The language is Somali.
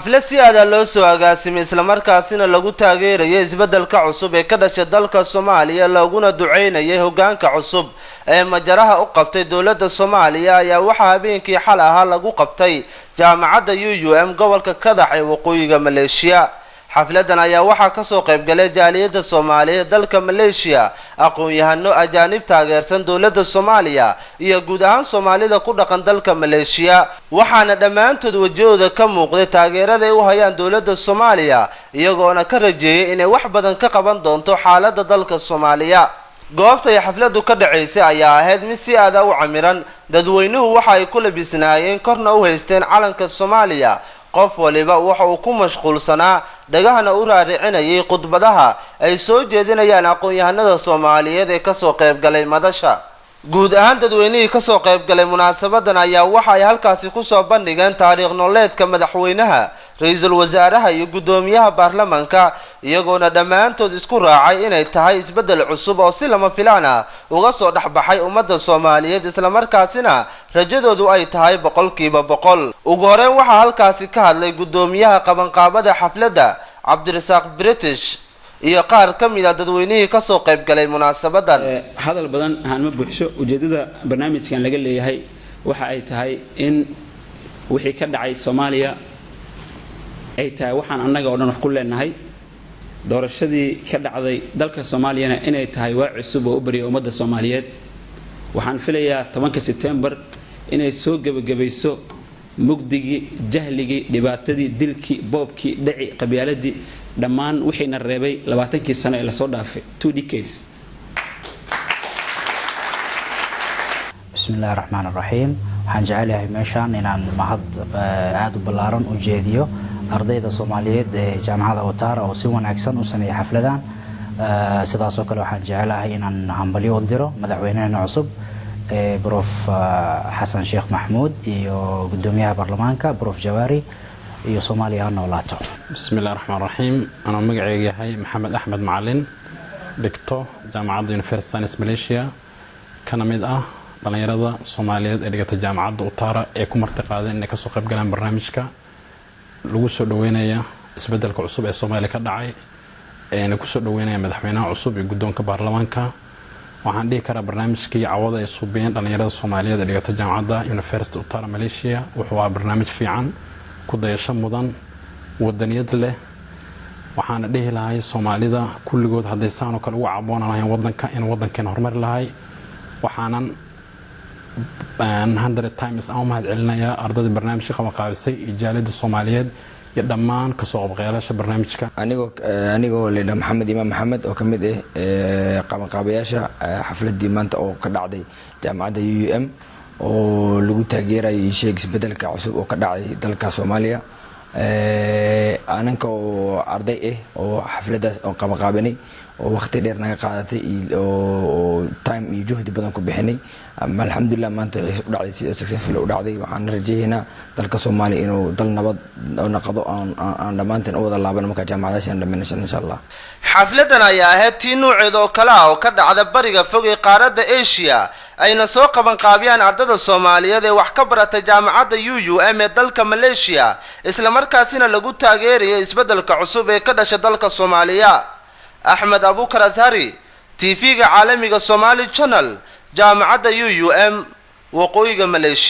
Xaflad si aada loo soo agaasimay, islamarkaasina lagu taageerayay isbeddelka cusub ee ka dhashay dalka Soomaaliya, looguna duceynayay hogaanka cusub ee majaraha u qabtay dowladda Soomaaliya, ayaa waxaa habeenkii xal ahaa lagu qabtay jaamacadda UUM, gobolka Kadax ee waqooyiga Maleeshiya. Xafladan ayaa waxaa kasoo qaybgalay jaaliyadda Soomaaliyeed dalka Maleeshiya, aqoon-yahano, ajaanib taageersan dowladda Soomaaliya iyo guud ahaan Soomaalida ku dhaqan dalka Maleeshiya. Waxaana dhammaantood wajahooda ka muuqday taageerada ay u hayaan dowladda Soomaaliya, iyagoona ka rajeeyay inay wax badan ka qaban doonto xaaladda dalka Soomaaliya. Goobta ay xafladu ka dhacaysay ayaa ahayd mid si aada u camiran. Dadweynuhu waxa ay ku labisnaayeen, korna u haysteen calanka Soomaaliya. Qof waliba waxa uu ku mashquulsanaa, dhagahana u raaricinayay khudbadaha ay soo jeedinayaan aqoon-yahanada Soomaaliyeed ee kasoo qaybgalay madasha. Guud ahaan dadweynihii kasoo qaybgalay munaasabadan ayaa waxa ay halkaasi kusoo bandhigeen taariikh nololeedka madaxweynaha, ra-iisul wasaaraha iyo guddoomiyaha baarlamaanka, iyagoona dhammaantood isku raacay inay tahay isbeddel cusub oo si lama filaan ah uga soo dhexbaxay ummadda Soomaaliyeed, islamarkaasina rajadoodu ay tahay 100%. Ugu horeyn waxaa halkaasi ka hadlay guddoomiyaha qabanqaabada xafladda, Cabdirasaaq British, iyo qaar ka mid a dadweynihii kasoo qaybgalay munaasabadan. Hadal badan haan ma buuxsho. Ujeeddada barnaamijkan laga leeyahay waxa ay tahay in wixii ka dhacay Soomaaliya ay tahay waxaan annaga oo dhan wax ku leenahay. Doorashadii ka dhacday dalka Soomaaliyana inay tahay waa cusub oo u baryay ummadda Soomaaliyeed. Waxaan filayaa 10-ka Sebtembar inay soo gebagabayso mugdigii, jahligii, dhibaatadii, dilkii, boobkii, dhaci, qabyaaladii, dhammaan wixiina reebay 20-kii sano ee lasoo dhaafay, 2 decades. Bismi Illahi Raxmaan Raxiim. Waxaan jecelahay meeshaan inaan mahad aada u ballaaran u jeediyo ardayda Soomaaliyeed ee Jaamacadda Utara oo si wanaagsan u sameeyay xafladan. Sidaasoo kale waxaan jecelahay inaan hambalyo u diro madaxweynaheena cusub, Prof Xasan Sheekh Maxmuud, iyo gudoomiyaha baarlamaanka, Prof Jawaari, iyo Soomaaliya ha noolaato. Bismi Illahi Raxmaan Raxiim. Anuu magaceyga yahay Maxamed Axmed Macalin, dhigto jaamacadda University Science Malaysia, kana mid ah dhallinyarada Soomaaliyeed ee dhigata jaamacadda Utara ee ku marti qaadeen inay kasoo qayb galaan barnaamijka lagu soo dhaweynaya isbeddelka cusub ee Soomaaliya ka dhacay, eena kusoo dhaweynaya madaxweynaha cusub iyo guddoonka baarlamaanka. Waxaan dhihi karaa barnaamijkii cawada ay suubiyeen dhallinyarada Soomaaliyeed ee dhigata jaamacadda University Utara Malaysia wuxuu ahaa barnaamij fiican, ku dayasho mudan, wadaniyad leh. Waxaana dhihi lahay Soomaalida kulligood hadday saanoo kale ugu caboona lahayn wadanka, inuu wadankeena horumari lahay. Waxaanan 100 times aan u mahad celinayaa ardadii barnaamijka qabanqaabisay iyo jaaliyadda Soomaaliyeed iyo dhammaan kasoo qaybqayaalaasha barnaamijka. Anigoo leydha Maxamed Imaam Maxamed, oo ka mid ah qabanqaabayaasha xafladii maanta oo ka dhacday jaamacadda UUM, oo lagu taageerayo sheeg isbedelka cusub oo ka dhacday dalka Soomaaliya, ananka oo arday ah oo xafladaas oo qabanqaabinay oo waqti dheer naga qaadatay oo time iyo juhdi badan ku bixinay, alxamdulilah, maanta waxay u dhacday si successful u dhacday. Waxaan rajaynaynaa dalka Soomaaliya inuu dal nabad naqdo, aan dhammaanteen u wada laabano markaa jaamacadaashaan dhamaynasan, insha Allah. Xafladan ayaa ahayd tii nuuceed oo kale ah oo ka dhacda bariga fog ee qaaradda Asia, ayna soo qabanqaabiyaan ardada Soomaaliyeed ee wax ka barata jaamacadda UUM ee dalka Maleeshiya, islamarkaasina lagu taageerayo isbeddelka cusub ee ka dhasha dalka Soomaaliya. Axmed Abukar Ashari, TV-ga caalamiga Somali Channel, jaamacadda UUM, waqooyiga Maleeshiya.